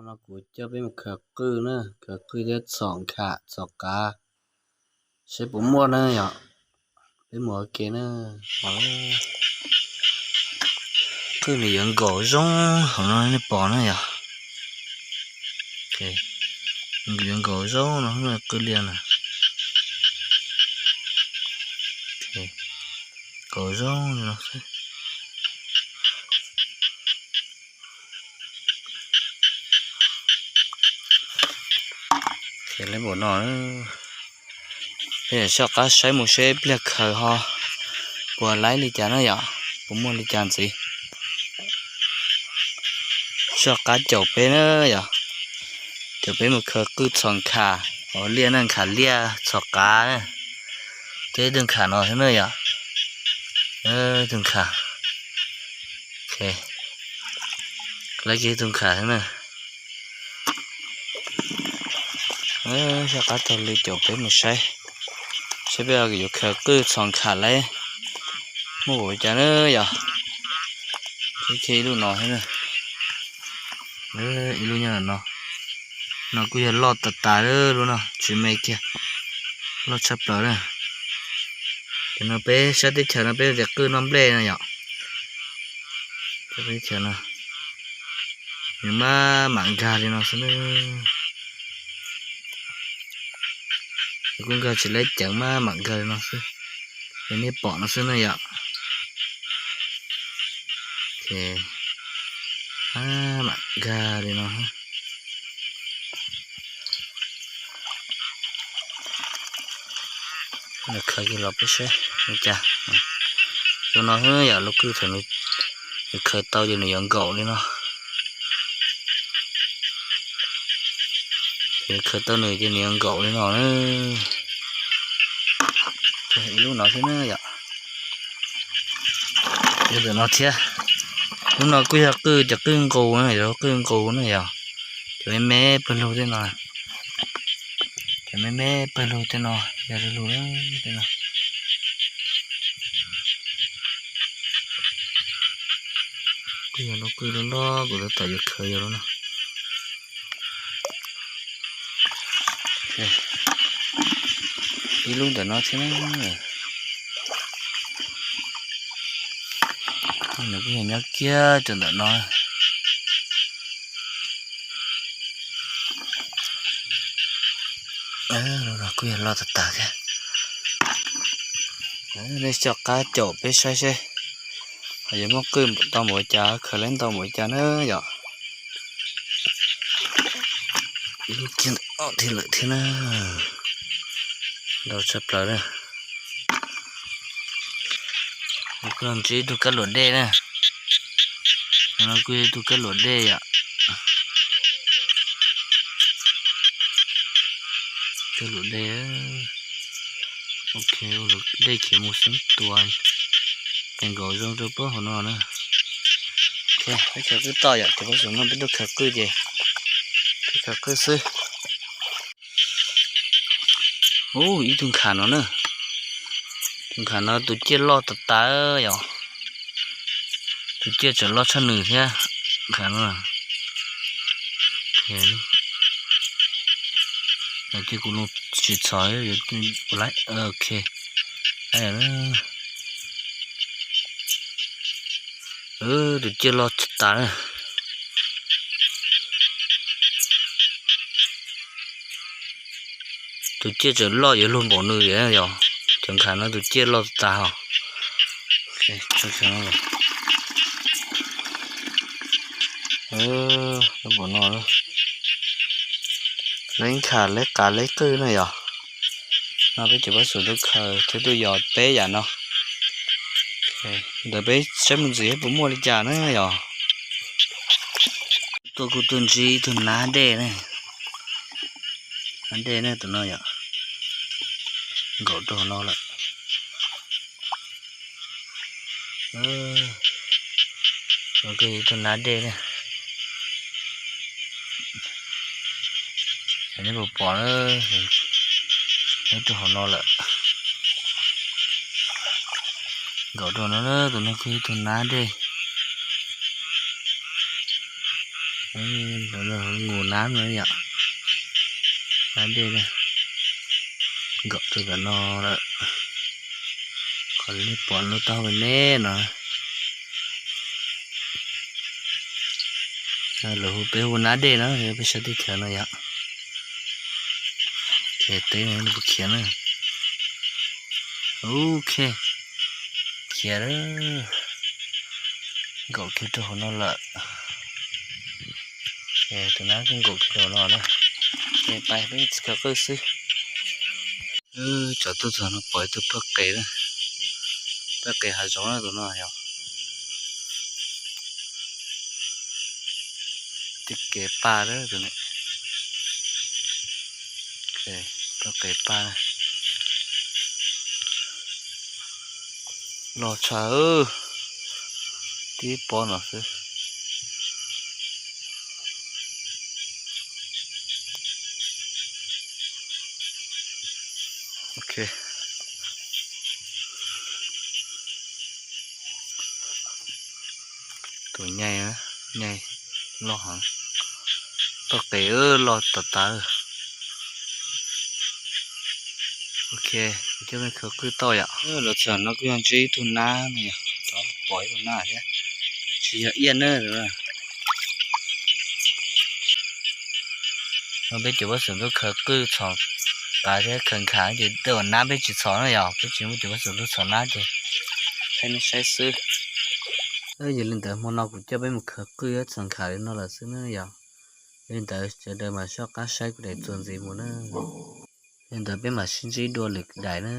No kuv coj peb mus khaws qwj na, khaws qwj thiab txhom nkham txhom qav, seb puas muaj na yom. Peb mus ua ke na. Qwj nws yuav nkaum zoo hauv no nej pom na yom. Yuav nkaum zoo no, qwj liaj na. Nkaum zoo li no xwb. Ces lawv npaum no, peb soj qab saib mus seb pliag khaws ho puas laib li cas na yom, puas muaj li cas ntxiv. Soj qab caum peb na yom, caum peb mus khaws qwj txhom nkham, liaj na, nkham liaj txhom qav na. Ces ib tug nkham no xwb na yom, ib tug nkham, laib kiag ib tug nkham xwb na. Soj qab taug li caum peb mus saib, saib peb yuav khaws qwj txhom nkham laib muaj npaum li cas na yom. Kiag ib lub no xwb na, ib lub nyob no, no kuj yog loj tas tas lub no, tsis me kiag, loj tshaj plaws na. Ces no peb sab teb chaws no peb tias qwj noj nplej no yom. Teb chaws no nws maj mam nkag li no xwb. Kuj nkag tsis laib ceev, maj mam nkag li no xwb. Ces nej pom no xwb na yom. Ces maj mam nkag li no. Khaws kiag los peb saib li cas. Lub no xwb yom, lub qwj thaum nws khaws tau ces nws yuav nkaum li no. Ces khaws tau nws ces nws yuav nkaum li no na. Ib lub no xwb na yom. Ntawm no thiab, lub no kuj yog qwj, cov qwj nqus na, yog qwj nqus na yom. Cov me me pawg lug tej no, cov me me pawg lug tej no, yog lug tej no. Kuj yog lub qwj loj loj kuv tab tom yuav khaws yog lub no. Ib lub ntawm no thiab. Nws kuj yog nyob kiag rau ntawm no. Kuj yog loj tas tas thiab. Nej soj qab caum peb saib seb ho yuav muab qwj tau npaum cas, khaws laib ntau npaum cas na yom. Ib lub kiag ntawm no thiab lawm thiab na. Ntau tshaj plaws na. Kuj ntsib ib tug kab luam dej na. No kuj yog ib tug kab luam dej yom. Kab luam dej. Ok, ua luam dej khiav mus xeeb tua, ces nkaum zoo rau pob hauv no na. Peb khaws qwj toj yom, ces pob hauv no peb tuaj khaws qwj ces peb khaws qwj xwb. Ub, ib tug nkham no na. Tus nkham no tus ciaj loj tas tas yom. Tus ciaj tseem loj tshaj nws thiab. Nkham no. Ces kuv los tsis txhom, ok. Tus ciaj loj tas na. Tus ciaj tseem loj yuav luag npaum nws yom. Cov nkham no tus ciaj loj tas os. Lub npaum no, lawv nkham lawv qav lawv qwj na yom. No peb cov pab xum tuaj khaws thiab tuaj yos peb yam no. Ntawd peb saib mus ntxiv puas muaj li cas na yom. Tuaj kuj tuaj ntsib ib tug nab dej ne. Nab dej ne tus no yom. Nkaum rau hauv no lawm. Ib tug nab dej ne. Nej puas pom na, nyob rau hauv no lawm. Nkaum rau no, tus no kuj ib tug nab dej. Nkaum nab no yom, nab dej na, nkaum rau tom no lawm. Qhov nej pom lub taub hau me me no, lawv hu, peb hu nab dej no, peb sab teb chaws no yom. Ces teb no puas khiav na. Ok, khiav lawm, nkaum kiag rau hauv no lawm. Tus nab kuj nkaum kiag rau hauv no na. Ces pais peb tsis khaws qwj xwb. Tsom tuaj txog no pom ib tug paj qes na, paj qes hav zoov na tus no yog. Tib kev paj tus ne, paj qes paj. Loj tshaj, tib pob no xwb. Ok. Tus nyai, nyai loj heev, paj qes loj tas tas. Ok, kuv coj nej khaws qwj tau yom. Los txog no kuj yog ntsib ib tug nab no yom, pom ib tug nab thiab, tsis yog iab na. No peb cov pab xeem tuaj khaws qwj txhom qav thiab khaws nkhas ces tej uas nab peb tsis txhom na yom, peb tsis muaj cov pab xeem tuaj txhom nab ces thaij nej saib xwb. Yog li ntawd hmo no kuv coj peb mus khaws qwj thiab txhom nkhas li no lawm xwb na yom. Yog li ntawd sawv daws mam soj qab saib kuv daim txuas ntxiv mus na. Yog li ntawd peb mam sib ntsib dua lwm daim na.